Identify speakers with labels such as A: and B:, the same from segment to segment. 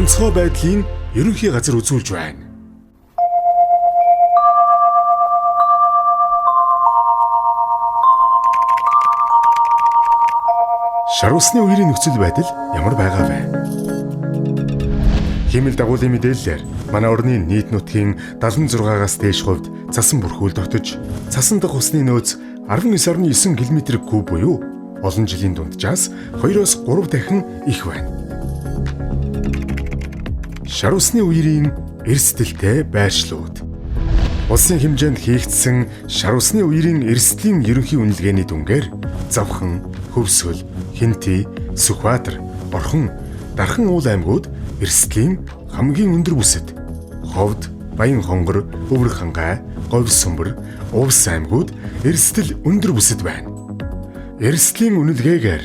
A: Онцгой байдлын ерөнхий газар үзүүлж байна. Шар усны үерийн нөхцөл байдал ямар байгаа вэ? Хиймэл дагуулын мэдээллээр манай орны нийт нутгийн 76-аас дээш хувьд цасан бүрхүүл тогтож, цасан дах усны нөөц 19.9 км куб буюу олон жилийн дунджаас 2-оос 3 дахин их байна. Шар усны үерийн эрсдэлтэй байршлууд. Улсын хэмжээнд хийгдсэн шар усны үерийн эрсдлийн ерөнхий үнэлгээний дүнгээр Завхан, Хөвсгөл, Хэнти, Сүхбаатар, Орхон, Дархан уул аймагуд эрсдлийн хамгийн өндөр бүсэд, Ховд, Баян хонгор, Өвөр хангай, Говь сүмбэр, Увс аймагуд эрсдэл өндөр бүсэд байна. Эрсдлийн үнэлгээгээр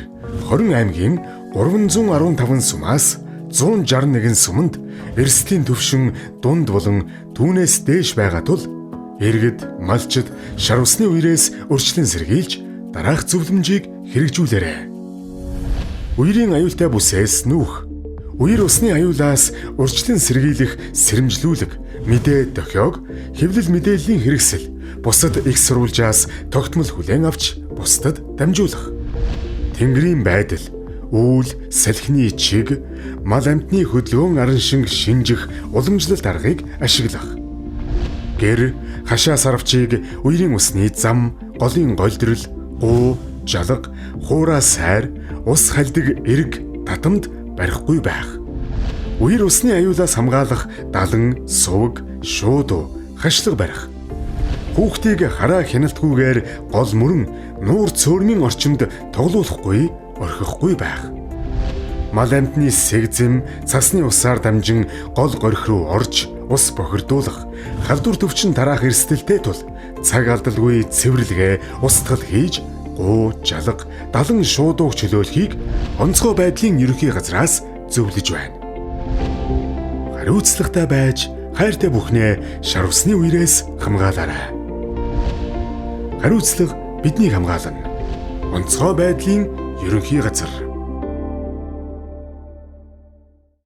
A: 20 аймгийн 315 сумаас 161 суманд эрсдлийн түвшин дунд болон түүнээс дээш байгаа тул иргэд, малчид шар усны үерээс урьдчилан сэргийлж дараах зөвлөмжийг хэрэгжүүлээрэй. Үерийн аюултай бүсээс нүүх. Үер усны аюулаас урьдчилан сэргийлэх сэрэмжлүүлэг, мэдээ дохиог, хэвлэл мэдээллийн хэрэгсэл, бусад их сурвалжаас тогтмол хүлээн авч бусдад дамжуулах. Тэнгэрийн байдал, үүл, салхины чиг, мал амьтны хөдөлгөөн араншинг шинжих уламжлалт аргыг ашиглах. Гэр, хашаа сарвчийг үерийн усны зам, голын голдрол, гуу, жалга, хуурай сайр, ус хальдаг эрг, татамд барихгүй байх. Үер усны аюулаас хамгаалах далан, суваг, шуудуу, хашлага барих. Хүүхдийг хараа хяналтгүйгээр гол мөрөн нуур цөөрмийн орчинд тоглуулахгүй, орхихгүй байх. Мал амьтны сэгзэм, цасны усаар дамжин гол горих руу орж ус бохирдуулах, халдвар төвчин тараах эрсдэлтэй тул цаг алдалгүй цэвэрлэгээ, устгал хийж гуу, жалга, далан шуудууг чөлөөлөхийг онцгой байдлын ерөнхий газраас зөвлөж байна. Хариуцлагатай байж хайртай бүхнээ шар усны үерээс хамгаалаарай. Хариуцлага биднийг хамгаална. Онцгой байдлын ерөнхий газар.